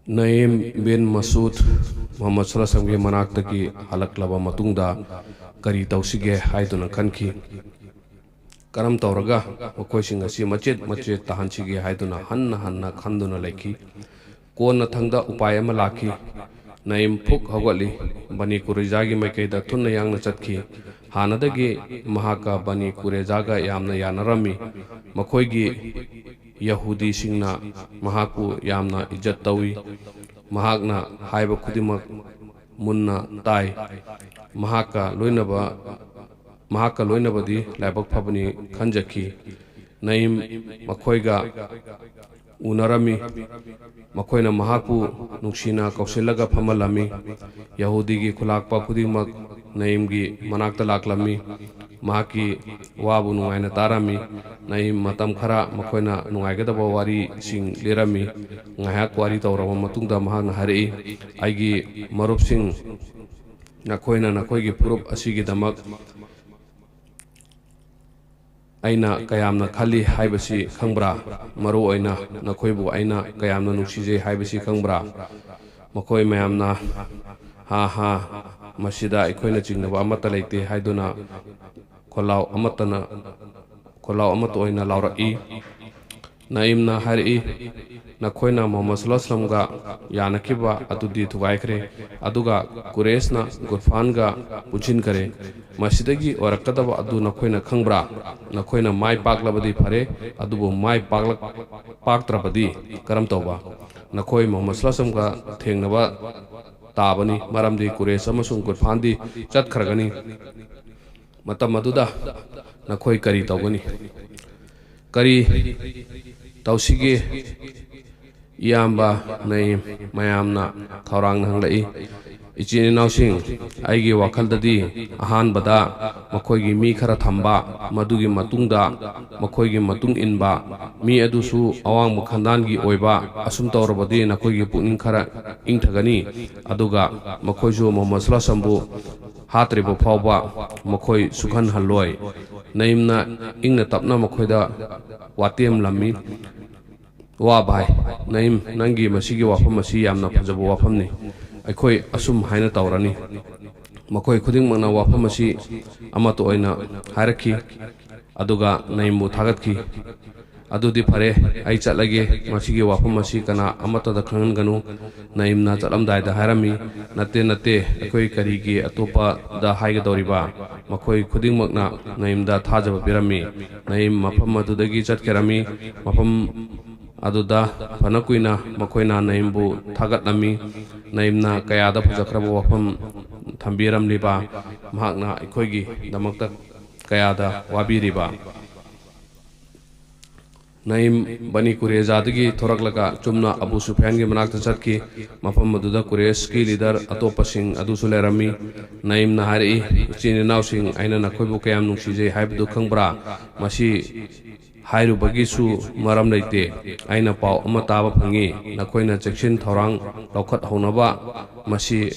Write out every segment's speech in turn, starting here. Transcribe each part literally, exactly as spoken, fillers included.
ꯅꯌꯤꯝ ꯕꯤꯟ ꯃꯁꯨꯗ ꯃꯨꯍꯝꯃꯗ ꯁꯜꯂꯜꯂꯥꯍꯨ ꯑꯂꯥꯏꯍꯤ ꯋꯥꯁꯜꯂꯝꯒꯤ ꯃꯅꯥꯛꯇꯒꯤ ꯍꯜꯂꯛꯂꯕ ꯃꯇꯨꯡꯗ ꯀꯔꯤ ꯇꯧꯁꯤꯒꯦ ꯍꯥꯏꯗꯨꯅ ꯈꯟꯈꯤ꯫ ꯀꯔꯝ ꯇꯧꯔꯒ ꯃꯈꯣꯏꯁꯤꯡ ꯑꯁꯤ ꯃꯆꯦꯠ ꯃꯆꯦꯠ ꯇꯥꯍꯟꯁꯤꯒꯦ ꯍꯥꯏꯗꯨꯅ ꯍꯟꯅ ꯍꯟꯅ ꯈꯟꯗꯨꯅ ꯂꯩꯈꯤ꯫ ꯀꯣꯟꯅꯊꯪꯗ ꯎꯄꯥꯏ ꯑꯃ ꯂꯥꯛꯈꯤ꯫ ꯅꯌꯤꯝ ꯐꯨꯛ ꯍꯧꯒꯠꯂꯤ꯫ ꯕꯅꯤ ꯀꯨꯔꯩꯖꯥꯒꯤ ꯃꯥꯏꯀꯩꯗ ꯊꯨꯅ ꯌꯥꯡꯅ ꯆꯠꯈꯤ꯫ ꯍꯥꯟꯅꯗꯒꯤ ꯃꯍꯥꯛꯀ ꯕꯅꯤ ꯀꯨꯔꯩꯖꯥꯒ ꯌꯥꯝꯅ ꯌꯥꯅꯔꯝꯃꯤ꯫ ꯃꯈꯣꯏꯒꯤ ꯌꯍꯨꯗꯤꯁꯤꯡꯅ ꯃꯍꯥꯛꯄꯨ ꯌꯥꯝꯅ ꯏꯖꯠ ꯇꯧꯏ꯫ ꯃꯍꯥꯛꯅ ꯍꯥꯏꯕ ꯈꯨꯗꯤꯡꯃꯛ ꯃꯨꯟꯅ ꯇꯥꯏ꯫ ꯃꯍꯥꯛꯀ ꯂꯣꯏꯅꯕ, ꯃꯍꯥꯛꯀ ꯂꯣꯏꯅꯕꯗꯤ ꯂꯥꯏꯕꯛ ꯐꯕꯅꯤ ꯈꯟꯖꯈꯤ꯫ ꯅꯌꯤꯝ ꯃꯈꯣꯏꯒ ꯎꯅꯔꯝꯃꯤ꯫ ꯃꯈꯣꯏꯅ ꯃꯍꯥꯛꯄꯨ ꯅꯨꯡꯁꯤꯅ ꯀꯧꯁꯤꯜꯂꯒ ꯐꯝꯍꯜꯂꯝꯃꯤ꯫ ꯌꯍꯨꯗꯤꯒꯤ ꯈꯨꯂꯥꯛꯄ ꯈꯨꯗꯤꯡꯃꯛ ꯅꯌꯤꯝꯒꯤ ꯃꯅꯥꯛꯇ ꯂꯥꯛꯂꯝꯃꯤ꯫ ꯃꯍꯥꯛꯀꯤ ꯋꯥꯕꯨ ꯅꯨꯡꯉꯥꯏꯅ ꯇꯥꯔꯝꯃꯤ꯫ ꯅꯌꯤꯝ ꯃꯇꯝ ꯈꯔ ꯃꯈꯣꯏꯅ ꯅꯨꯡꯉꯥꯏꯒꯗꯕ ꯋꯥꯔꯤꯁꯤꯡ ꯂꯤꯔꯝꯃꯤ꯫ ꯉꯥꯏꯍꯥꯛ ꯋꯥꯔꯤ ꯇꯧꯔꯕ ꯃꯇꯨꯡꯗ ꯃꯍꯥꯛꯅ ꯍꯥꯏꯔꯛꯏ, "ꯑꯩꯒꯤ ꯃꯔꯨꯞꯁꯤꯡ, ꯅꯈꯣꯏꯅ ꯅꯈꯣꯏꯒꯤ ꯐꯨꯔꯨꯞ ꯑꯁꯤꯒꯤꯗꯃꯛ ꯑꯩꯅ ꯀꯌꯥꯝꯅ ꯈꯜꯂꯤ ꯍꯥꯏꯕꯁꯤ ꯈꯪꯕ꯭ꯔꯥ? ꯃꯔꯨ ꯑꯣꯏꯅ ꯅꯈꯣꯏꯕꯨ ꯑꯩꯅ ꯀꯌꯥꯝꯅ ꯅꯨꯡꯁꯤꯖꯩ ꯍꯥꯏꯕꯁꯤ ꯈꯪꯕ꯭ꯔꯥ?" ꯃꯈꯣꯏ ꯃꯌꯥꯝꯅ, "ꯍꯥ ꯍꯥ, ꯃꯁꯤꯗ ꯑꯩꯈꯣꯏꯅ ꯆꯤꯡꯅꯕ ꯑꯃꯠꯇ ꯂꯩꯇꯦ" ꯍꯥꯏꯗꯨꯅ ꯈꯣꯜꯂꯥꯎ ꯑꯃꯠꯇꯅ, ꯈꯣꯜꯂꯥꯎ ꯑꯃꯠꯇ ꯑꯣꯏꯅ ꯂꯥꯎꯔꯛꯏ꯫ ꯅꯌꯤꯝꯅ ꯍꯥꯏꯔꯛꯏ, "ꯅꯈꯣꯏꯅ ꯃꯨꯍꯝꯃꯗ ꯁꯜꯂꯜꯂꯥꯍꯨ ꯑꯂꯥꯏꯍꯤ ꯋꯥꯁꯜꯂꯝꯒ ꯌꯥꯅꯈꯤꯕ ꯑꯗꯨꯗꯤ ꯊꯨꯒꯥꯏꯈ꯭ꯔꯦ, ꯑꯗꯨꯒ ꯀꯨꯔꯦꯁꯅ ꯒꯨꯔꯐꯥꯟꯒ ꯄꯨꯟꯁꯤꯟꯈꯔꯦ꯫ ꯃꯁꯤꯗꯒꯤ ꯑꯣꯏꯔꯛꯀꯗꯕ ꯑꯗꯨ ꯅꯈꯣꯏꯅ ꯈꯪꯕ꯭ꯔꯥ? ꯅꯈꯣꯏꯅ ꯃꯥꯏ ꯄꯥꯛꯂꯕꯗꯤ ꯐꯔꯦ, ꯑꯗꯨꯕꯨ ꯃꯥꯏ ꯄꯥꯛꯂꯛ-, ꯄꯥꯛꯇ꯭ꯔꯕꯗꯤ ꯀꯔꯝ ꯇꯧꯕ? ꯅꯈꯣꯏ ꯃꯨꯍꯝꯃꯗ ꯁꯜꯂꯜꯂꯥꯍꯨ ꯑꯂꯥꯏꯍꯤ ꯋꯥꯁꯜꯂꯝꯒ ꯊꯦꯡꯅꯕ ꯇꯥꯕꯅꯤ, ꯃꯔꯝꯗꯤ ꯀꯨꯔꯦꯁ ꯑꯃꯁꯨꯡ ꯒꯨꯔꯐꯥꯟꯗꯤ ꯆꯠꯈ꯭ꯔꯒꯅꯤ꯫ ꯃꯇꯝ ꯑꯗꯨꯗ ꯅꯈꯣꯏ ꯀꯔꯤ ꯇꯧꯒꯅꯤ? ꯀꯔꯤ ꯇꯧꯁꯤꯒꯦ?" ꯏꯌꯥꯝꯕ ꯅꯌꯤꯝ, ꯃꯌꯥꯝꯅ ꯈꯧꯔꯥꯡꯅ ꯍꯪꯂꯛꯏ꯫ "ꯏꯆꯤꯟ ꯏꯅꯥꯎꯁꯤꯡ, ꯑꯩꯒꯤ ꯋꯥꯈꯜꯗꯗꯤ ꯑꯍꯥꯟꯕꯗ ꯃꯈꯣꯏꯒꯤ ꯃꯤ ꯈꯔ ꯊꯝꯕ, ꯃꯗꯨꯒꯤ ꯃꯇꯨꯡꯗ ꯃꯈꯣꯏꯒꯤ ꯃꯇꯨꯡ ꯏꯟꯕ ꯃꯤ ꯑꯗꯨꯁꯨ ꯑꯋꯥꯡꯕ ꯈꯟꯗꯥꯟꯒꯤ ꯑꯣꯏꯕ, ꯑꯁꯨꯝ ꯇꯧꯔꯕꯗꯤ ꯅꯈꯣꯏꯒꯤ ꯄꯨꯛꯅꯤꯡ ꯈꯔ ꯏꯪꯊꯒꯅꯤ, ꯑꯗꯨꯒ ꯃꯈꯣꯏꯁꯨ ꯃꯨꯍꯝꯃꯗ ꯁꯜꯂꯜꯂꯥꯍꯨ ꯑꯂꯥꯏꯍꯤ ꯋꯥꯁꯜꯂꯝꯕꯨ ꯍꯥꯠꯇ꯭ꯔꯤꯕ ꯐꯥꯎꯕ ꯃꯈꯣꯏ ꯁꯨꯛꯍꯟꯍꯜꯂꯣꯏ꯫" ꯅꯌꯤꯝꯅ ꯏꯪꯅ ꯇꯞꯅ ꯃꯈꯣꯏꯗ ꯋꯥꯇꯦꯝꯂꯝꯃꯤ꯫ "ꯋꯥ ꯚꯥꯏ, ꯅꯏꯝ, ꯅꯪꯒꯤ ꯃꯁꯤꯒꯤ ꯋꯥꯐꯝ ꯑꯁꯤ ꯌꯥꯝꯅ ꯐꯖꯕ ꯋꯥꯐꯝꯅꯤ꯫ ꯑꯩꯈꯣꯏ ꯑꯁꯨꯝ ꯍꯥꯏꯅ ꯇꯧꯔꯅꯤ"꯫ ꯃꯈꯣꯏ ꯈꯨꯗꯤꯡꯃꯛꯅ ꯋꯥꯐꯝ ꯑꯁꯤ ꯑꯃꯠꯇ ꯑꯣꯏꯅ ꯍꯥꯏꯔꯛꯈꯤ꯫ ꯑꯗꯨꯒ ꯅꯏꯝꯕꯨ ꯊꯥꯒꯠꯈꯤ꯫ "ꯑꯗꯨꯗꯤ ꯐꯔꯦ, ꯑꯩ ꯆꯠꯂꯒꯦ꯫ ꯃꯁꯤꯒꯤ ꯋꯥꯐꯝ ꯑꯁꯤ ꯀꯅꯥ ꯑꯃꯠꯇꯗ ꯈꯪꯍꯟꯒꯅꯨ"꯫ ꯅꯏꯝꯅ ꯆꯠꯂꯝꯗꯥꯏꯗ ꯍꯥꯏꯔꯝꯃꯤ, "ꯅꯠꯇꯦ, ꯅꯠꯇꯦ, ꯑꯩꯈꯣꯏ ꯀꯔꯤꯒꯤ ꯑꯇꯣꯞꯄꯗ ꯍꯥꯏꯒꯗꯧꯔꯤꯕ?" ꯃꯈꯣꯏ ꯈꯨꯗꯤꯡꯃꯛꯅ ꯅꯏꯝꯗ ꯊꯥꯖꯕ ꯄꯤꯔꯝꯃꯤ꯫ ꯅꯏꯝ ꯃꯐꯝ ꯑꯗꯨꯗꯒꯤ ꯆꯠꯈꯤꯔꯝꯃꯤ꯫ ꯃꯐꯝ ꯑꯗꯨꯗ ꯐꯅ ꯀꯨꯏꯅ ꯃꯈꯣꯏꯅ ꯅꯏꯝꯕꯨ ꯊꯥꯒꯠꯂꯝꯃꯤ꯫ ꯅꯏꯝꯅ ꯀꯌꯥꯗ ꯐꯖꯈ꯭ꯔꯕ ꯋꯥꯐꯝ ꯊꯝꯕꯤꯔꯝꯂꯤꯕ, ꯃꯍꯥꯛꯅ ꯑꯩꯈꯣꯏꯒꯤꯗꯃꯛꯇ ꯀꯌꯥꯗ ꯋꯥꯕꯤꯔꯤꯕ꯫ ꯅꯏꯝ ꯕꯅꯤ ꯀꯨꯔꯦꯖꯥꯗꯒꯤ ꯊꯣꯔꯛꯂꯒ ꯆꯨꯝꯅ ꯑꯕꯨ ꯁꯨꯐꯤꯌꯥꯟꯒꯤ ꯃꯅꯥꯛꯇ ꯆꯠꯈꯤ꯫ ꯃꯐꯝ ꯑꯗꯨꯗ ꯀꯨꯔꯦꯁꯀꯤ ꯂꯤꯗꯔ ꯑꯇꯣꯞꯄꯁꯤꯡ ꯑꯗꯨꯁꯨ ꯂꯩꯔꯝꯃꯤ꯫ ꯅꯏꯝꯅ ꯍꯥꯏꯔꯛꯏ, "ꯏꯆꯤꯟ ꯏꯅꯥꯎꯁꯤꯡ, ꯑꯩꯅ ꯅꯈꯣꯏꯕꯨ ꯀꯌꯥꯝ ꯅꯨꯡꯁꯤꯖꯩ ꯍꯥꯏꯕꯗꯨ ꯈꯪꯕ꯭ꯔꯥ? ꯃꯁꯤ ꯍꯥꯏꯔꯨꯕꯒꯤꯁꯨ ꯃꯔꯝ ꯂꯩꯇꯦ꯫ ꯑꯩꯅ ꯄꯥꯎ ꯑꯃ ꯇꯥꯕ ꯐꯪꯉꯤ, ꯅꯈꯣꯏꯅ ꯆꯦꯛꯁꯤꯟ ꯊꯧꯔꯥꯡ ꯂꯧꯈꯠꯍꯧꯅꯕ꯫ ꯃꯁꯤ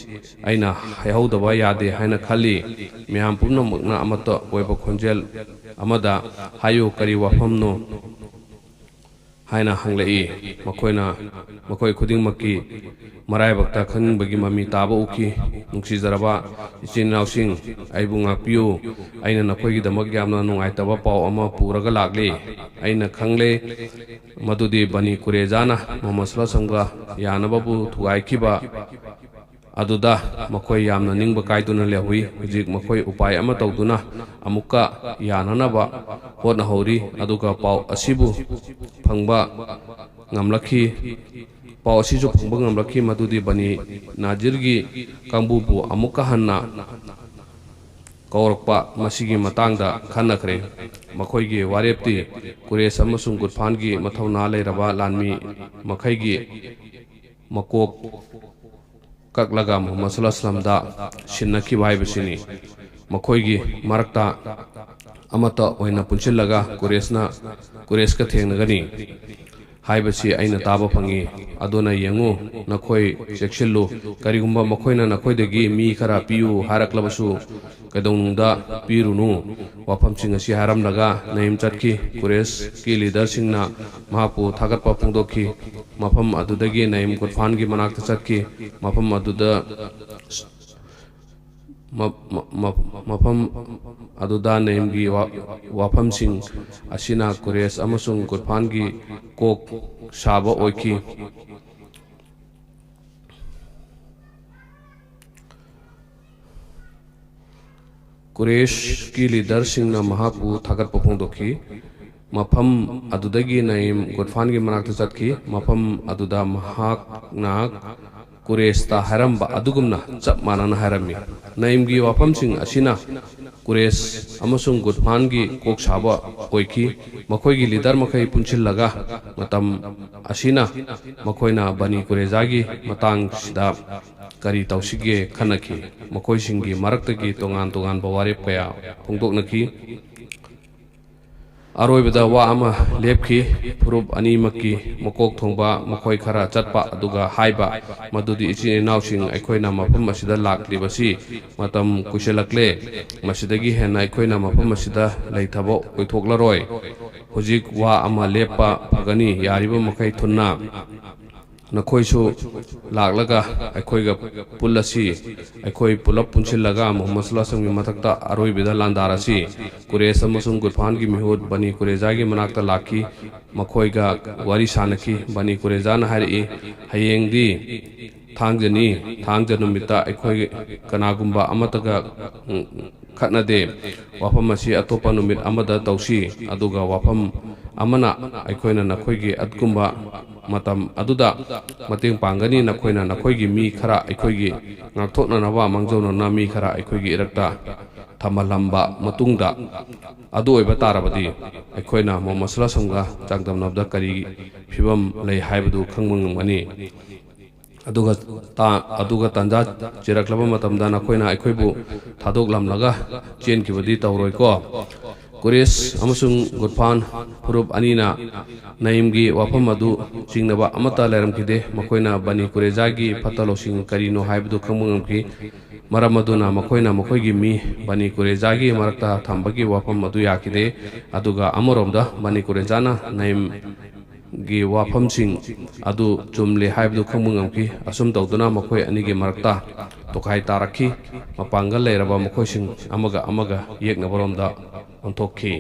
ꯑꯩꯅ ꯍꯥꯏꯍꯧꯗꯕ ꯌꯥꯗꯦ ꯍꯥꯏꯅ ꯈꯜꯂꯤ"꯫ ꯃꯤꯌꯥꯝ ꯄꯨꯝꯅꯃꯛꯅ ꯑꯃꯠꯇ ꯑꯣꯏꯕ ꯈꯣꯟꯖꯦꯜ ꯑꯃꯗ, "ꯍꯥꯏꯌꯨ, ꯀꯔꯤ ꯋꯥꯐꯝꯅꯣ?" ꯍꯥꯏꯅ ꯍꯪꯂꯛꯏ꯫ ꯃꯈꯣꯏꯅ, ꯃꯈꯣꯏ ꯈꯨꯗꯤꯡꯃꯛꯀꯤ ꯃꯔꯥꯏꯕꯛꯇ ꯈꯪꯅꯤꯡꯕꯒꯤ ꯃꯃꯤ ꯇꯥꯕ ꯎꯈꯤ꯫ "ꯅꯨꯡꯁꯤꯖꯔꯕ ꯏꯆꯤꯟ ꯏꯅꯥꯎꯁꯤꯡ, ꯑꯩꯕꯨ ꯉꯥꯛꯄꯤꯌꯨ꯫ ꯑꯩꯅ ꯅꯈꯣꯏꯒꯤꯗꯃꯛ ꯌꯥꯝꯅ ꯅꯨꯡꯉꯥꯏꯇꯕ ꯄꯥꯎ ꯑꯃ ꯄꯨꯔꯒ ꯂꯥꯛꯂꯤ꯫ ꯑꯩꯅ ꯈꯪꯂꯦ ꯃꯗꯨꯗꯤ ꯕꯅꯤ ꯀꯨꯔꯦꯖꯥꯅ ꯃꯨꯍꯝꯃꯗ ꯁꯜꯂꯜꯂꯥꯍꯨ ꯑꯂꯩꯍꯤ ꯋꯁꯜꯂꯝꯒ ꯌꯥꯅꯕꯕꯨ ꯊꯨꯒꯥꯏꯈꯤꯕ ꯑꯗꯨꯗ ꯃꯈꯣꯏ ꯌꯥꯝꯅ ꯅꯤꯡꯕ ꯀꯥꯏꯗꯨꯅ ꯂꯩꯍꯧꯏ꯫ ꯍꯧꯖꯤꯛ ꯃꯈꯣꯏ ꯎꯄꯥꯏ ꯑꯃ ꯇꯧꯗꯨꯅ ꯑꯃꯨꯛꯀ ꯌꯥꯅꯅꯕ ꯍꯣꯠꯅꯍꯧꯔꯤ꯫ ꯑꯗꯨꯒ ꯄꯥꯎ ꯑꯁꯤꯕꯨ ꯐꯪꯕ ꯉꯝꯂꯛꯈꯤ, ꯄꯥꯎ ꯑꯁꯤꯁꯨ ꯐꯪꯕ ꯉꯝꯂꯛꯈꯤ ꯃꯗꯨꯗꯤ ꯕꯅꯤ ꯅꯥꯖꯤꯔꯒꯤ ꯀꯥꯡꯕꯨꯕꯨ ꯑꯃꯨꯛꯀ ꯍꯟꯅ ꯀꯧꯔꯛꯄ꯫ ꯃꯁꯤꯒꯤ ꯃꯇꯥꯡꯗ ꯈꯟꯅꯈ꯭ꯔꯦ꯫ ꯃꯈꯣꯏꯒꯤ ꯋꯥꯔꯦꯞꯇꯤ ꯀꯨꯔꯦꯁ ꯑꯃꯁꯨꯡ ꯒꯨꯠꯐꯥꯟꯒꯤ ꯃꯊꯧꯅꯥ ꯂꯩꯔꯕ ꯂꯥꯟꯃꯤ ꯃꯈꯩꯒꯤ ꯃꯀꯣꯛ ꯀꯛꯂꯒ ꯃꯨꯍꯝꯃꯗ ꯁꯜꯂꯜꯂꯥꯍꯨ ꯑꯂꯩꯍꯤ ꯋꯁꯜꯂꯝꯗ ꯁꯤꯟꯅꯈꯤꯕ ꯍꯥꯏꯕꯁꯤꯅꯤ꯫ ꯃꯈꯣꯏꯒꯤ ꯃꯔꯛꯇ ꯑꯃꯠꯇ ꯑꯣꯏꯅ ꯄꯨꯟꯁꯤꯜꯂꯒ ꯀꯨꯔꯦꯁꯅ, ꯀꯨꯔꯦꯁꯀ ꯊꯦꯡꯅꯒꯅꯤ꯫ ꯍꯥꯏꯕꯁꯤ ꯑꯩꯅ ꯇꯥꯕ ꯐꯪꯏ꯫ ꯑꯗꯨꯅ ꯌꯦꯡꯉꯨ, ꯅꯈꯣꯏ ꯆꯦꯛꯁꯤꯜꯂꯨ꯫ ꯀꯔꯤꯒꯨꯝꯕ ꯃꯈꯣꯏꯅ ꯅꯈꯣꯏꯗꯒꯤ ꯃꯤ ꯈꯔ ꯄꯤꯌꯨ ꯍꯥꯏꯔꯛꯂꯕꯁꯨ, ꯀꯩꯗꯧꯅꯨꯡꯗ ꯄꯤꯔꯨꯅꯨ꯫ ꯋꯥꯐꯝꯁꯤꯡ ꯑꯁꯤ ꯍꯥꯏꯔꯝꯂꯒ ꯅꯌꯤꯝ ꯆꯠꯈꯤ꯫ ꯀꯨꯔꯦꯁꯀꯤ ꯂꯤꯗꯔꯁꯤꯡꯅ ꯃꯍꯥꯛꯄꯨ ꯊꯥꯒꯠꯄ ꯐꯣꯡꯗꯣꯛꯈꯤ꯫ ꯃꯐꯝ ꯑꯗꯨꯗꯒꯤ ꯅꯌꯤꯝ ꯒꯨꯠꯐꯥꯟꯒꯤ ꯃꯅꯥꯛꯇ ꯆꯠꯈꯤ꯫ ꯃꯐꯝ ꯑꯗꯨꯗ ꯃ-, ꯃ-, ꯃ-, ꯃꯐꯝ ꯑꯗꯨꯗ ꯅꯌꯤꯝꯒꯤ ꯋꯥ-, ꯋꯥꯐꯝꯁꯤꯡ ꯑꯁꯤꯅ ꯀꯨꯔꯦꯁ ꯑꯃꯁꯨꯡ ꯒꯨꯠꯐꯥꯟꯒꯤ ꯀꯣꯛ ꯁꯥꯕ ꯑꯣꯏꯈꯤ꯫ ꯀꯨꯔꯦꯁꯀꯤ ꯂꯤꯗꯔꯁꯤꯡꯅ ꯃꯍꯥꯛꯄꯨ ꯊꯥꯒꯠꯄ ꯐꯣꯡꯗꯣꯛꯈꯤ꯫ ꯃꯐꯝ ꯑꯗꯨꯗꯒꯤ ꯅꯌꯤꯝ ꯒꯨꯠꯐꯥꯟꯒꯤ ꯃꯅꯥꯛꯇ ꯆꯠꯈꯤ꯫ ꯃꯐꯝ ꯑꯗꯨꯗ ꯃꯍꯥꯛꯅ ꯀꯨꯔꯦꯁꯇ ꯍꯥꯏꯔꯝꯕ ꯑꯗꯨꯒꯨꯝꯅ ꯆꯞ ꯃꯥꯟꯅꯅ ꯍꯥꯏꯔꯝꯃꯤ꯫ ꯅꯌꯤꯝꯒꯤ ꯋꯥꯐꯝꯁꯤꯡ ꯑꯁꯤꯅ ꯀꯨꯔꯦꯁ ꯑꯃꯁꯨꯡ ꯒꯨꯠꯐꯥꯟꯒꯤ ꯀꯣꯛ ꯁꯥꯕ ꯑꯣꯏꯈꯤ꯫ ꯃꯈꯣꯏꯒꯤ ꯂꯤꯗꯔ ꯃꯈꯩ ꯄꯨꯟꯁꯤꯜꯂꯒ ꯃꯇꯝ ꯑꯁꯤꯅ ꯃꯈꯣꯏꯅ ꯕꯅꯤ ꯀꯨꯔꯦꯖꯥꯒꯤ ꯃꯇꯥꯡꯁꯤꯗ ꯀꯔꯤ ꯇꯧꯁꯤꯒꯦ ꯈꯟꯅꯈꯤ꯫ ꯃꯈꯣꯏꯁꯤꯡꯒꯤ ꯃꯔꯛꯇꯒꯤ ꯇꯣꯉꯥꯟ ꯇꯣꯉꯥꯟꯕ ꯋꯥꯔꯦꯞ ꯀꯌꯥ ꯐꯣꯡꯗꯣꯛꯅꯈꯤ꯫ ꯑꯔꯣꯏꯕꯗ ꯋꯥ ꯑꯃ ꯂꯦꯞꯈꯤ꯫ ꯐꯨꯔꯨꯞ ꯑꯅꯤꯃꯛꯀꯤ ꯃꯀꯣꯛ ꯊꯣꯡꯕ ꯃꯈꯣꯏ ꯈꯔ ꯆꯠꯄ ꯑꯗꯨꯒ ꯍꯥꯏꯕ ꯃꯗꯨꯗꯤ, "ꯏꯆꯤꯟ ꯏꯅꯥꯎꯁꯤꯡ, ꯑꯩꯈꯣꯏꯅ ꯃꯐꯝ ꯑꯁꯤꯗ ꯂꯥꯛꯂꯤꯕꯁꯤ ꯃꯇꯝ ꯀꯨꯏꯁꯤꯜꯂꯛꯂꯦ꯫ ꯃꯁꯤꯗꯒꯤ ꯍꯦꯟꯅ ꯑꯩꯈꯣꯏꯅ ꯃꯐꯝ ꯑꯁꯤꯗ ꯂꯩꯊꯕ ꯑꯣꯏꯊꯣꯛꯂꯔꯣꯏ꯫ ꯍꯧꯖꯤꯛ ꯋꯥ ꯑꯃ ꯂꯦꯞꯄ ꯐꯒꯅꯤ꯫ ꯌꯥꯔꯤꯕ ꯃꯈꯩ ꯊꯨꯅ ꯅꯈꯣꯏꯁꯨ ꯂꯥꯛꯂꯒ ꯑꯩꯈꯣꯏꯒ ꯄꯨꯜꯂꯁꯤ꯫ ꯑꯩꯈꯣꯏ ꯄꯨꯂꯞ ꯄꯨꯟꯁꯤꯜꯂꯒ ꯃꯨꯍꯝꯃꯗ ꯁꯜꯂꯜꯂꯥꯍꯨ ꯑꯂꯥꯏꯍꯤ ꯋꯥꯁꯜꯂꯝꯒꯤ ꯃꯊꯛꯇ ꯑꯔꯣꯏꯕꯗ ꯂꯥꯟꯗꯥꯔꯁꯤ꯫" ꯀꯨꯔꯦꯁ ꯑꯃꯁꯨꯡ ꯒꯨꯠꯐꯥꯟꯒꯤ ꯃꯤꯍꯨꯠ ꯕꯅꯤ ꯀꯨꯔꯦꯖꯥꯒꯤ ꯃꯅꯥꯛꯇ ꯂꯥꯛꯈꯤ꯫ ꯃꯈꯣꯏꯒ ꯋꯥꯔꯤ ꯁꯥꯅꯈꯤ꯫ ꯕꯅꯤ ꯀꯨꯔꯦꯖꯥꯅ ꯍꯥꯏꯔꯛꯏ, "ꯍꯌꯦꯡꯗꯤ ꯊꯥꯡꯖꯅꯤ꯫ ꯊꯥꯡꯖ ꯅꯨꯃꯤꯠꯇ ꯑꯩꯈꯣꯏ ꯀꯅꯥꯒꯨꯝꯕ ꯑꯃꯠꯇꯒ, ꯎꯝ, ꯈꯠꯅꯗꯦ꯫ ꯋꯥꯐꯝ ꯑꯁꯤ ꯑꯇꯣꯞꯄ ꯅꯨꯃꯤꯠ ꯑꯃꯗ ꯇꯧꯁꯤ꯫ ꯑꯗꯨꯒ ꯋꯥꯐꯝ ꯑꯃꯅ ꯑꯩꯈꯣꯏꯅ ꯅꯈꯣꯏꯒꯤ ꯑꯗꯨꯒꯨꯝꯕ ꯃꯇꯝ ꯑꯗꯨꯗ ꯃꯇꯦꯡ ꯄꯥꯡꯒꯅꯤ꯫ ꯅꯈꯣꯏꯅ ꯅꯈꯣꯏꯒꯤ ꯃꯤ ꯈꯔ ꯑꯩꯈꯣꯏꯒꯤ ꯉꯥꯛꯊꯣꯛꯅꯅꯕ ꯃꯥꯡꯖꯧꯅꯅ ꯃꯤ ꯈꯔ ꯑꯩꯈꯣꯏꯒꯤ ꯏꯔꯛꯇ ꯊꯝꯍꯜꯂꯝꯕ ꯃꯇꯨꯡꯗ, ꯑꯗꯨ ꯑꯣꯏꯕ ꯇꯥꯔꯕꯗꯤ ꯑꯩꯈꯣꯏꯅ ꯃꯨꯍꯝꯃꯗ ꯁꯜꯂꯜꯂꯥꯍꯨ ꯑꯂꯥꯏꯍꯤ ꯋꯥꯁꯜꯂꯝꯒ ꯆꯥꯡꯗꯝꯅꯕꯗ ꯀꯔꯤ ꯐꯤꯕꯝ ꯂꯩ ꯍꯥꯏꯕꯗꯨ ꯈꯪꯕ ꯉꯝꯒꯅꯤ꯫ ꯑꯗꯨꯒ ꯇꯥ-, ꯑꯗꯨꯒ ꯇꯥꯟꯖꯥ ꯆꯤꯔꯛꯂꯕ ꯃꯇꯝꯗ ꯅꯈꯣꯏꯅ ꯑꯩꯈꯣꯏꯕꯨ ꯊꯥꯗꯣꯛꯂꯝꯂꯒ ꯆꯦꯟꯈꯤꯕꯗꯤ ꯇꯧꯔꯣꯏꯀꯣ?" ꯀꯨꯔꯦꯁ ꯑꯃꯁꯨꯡ ꯒꯨꯠꯐꯥꯟ ꯐꯨꯔꯨꯞ ꯑꯅꯤꯅ ꯅꯌꯤꯝꯒꯤ ꯋꯥꯐꯝ ꯑꯗꯨ ꯆꯤꯡꯅꯕ ꯑꯃꯠꯇ ꯂꯩꯔꯝꯈꯤꯗꯦ꯫ ꯃꯈꯣꯏꯅ ꯕꯅꯤ ꯀꯨꯔꯦꯖꯥꯒꯤ ꯐꯠꯇ ꯂꯧꯁꯤꯡ ꯀꯔꯤꯅꯣ ꯍꯥꯏꯕꯗꯨ ꯈꯪꯕ ꯉꯝꯈꯤ꯫ ꯃꯔꯝ ꯑꯗꯨꯅ ꯃꯈꯣꯏꯅ ꯃꯈꯣꯏꯒꯤ ꯃꯤ ꯕꯅꯤ ꯀꯨꯔꯦꯖꯥꯒꯤ ꯃꯔꯛꯇ ꯊꯝꯕꯒꯤ ꯋꯥꯐꯝ ꯑꯗꯨ ꯌꯥꯈꯤꯗꯦ꯫ ꯑꯗꯨꯒ ꯑꯃꯔꯣꯝꯗ ꯕꯅꯤ ꯀꯨꯔꯦꯖꯥꯅ ꯅꯌꯤꯝꯒꯤ ꯋꯥꯐꯝꯁꯤꯡ ꯑꯗꯨ ꯆꯨꯝꯂꯦ ꯍꯥꯏꯕꯗꯨ ꯈꯪꯕ ꯉꯝꯈꯤ꯫ ꯑꯁꯨꯝ ꯇꯧꯗꯨꯅ ꯃꯈꯣꯏ ꯑꯅꯤꯒꯤ ꯃꯔꯛꯇ ꯇꯣꯈꯥꯏ ꯇꯥꯔꯛꯈꯤ꯫ ꯃꯄꯥꯡꯒꯜ ꯂꯩꯔꯕ ꯃꯈꯣꯏꯁꯤꯡ ꯑꯃꯒ ꯑꯃꯒ ꯌꯦꯛꯅꯕꯔꯣꯝꯗ ꯑꯣꯟꯊꯣꯛꯈꯤ꯫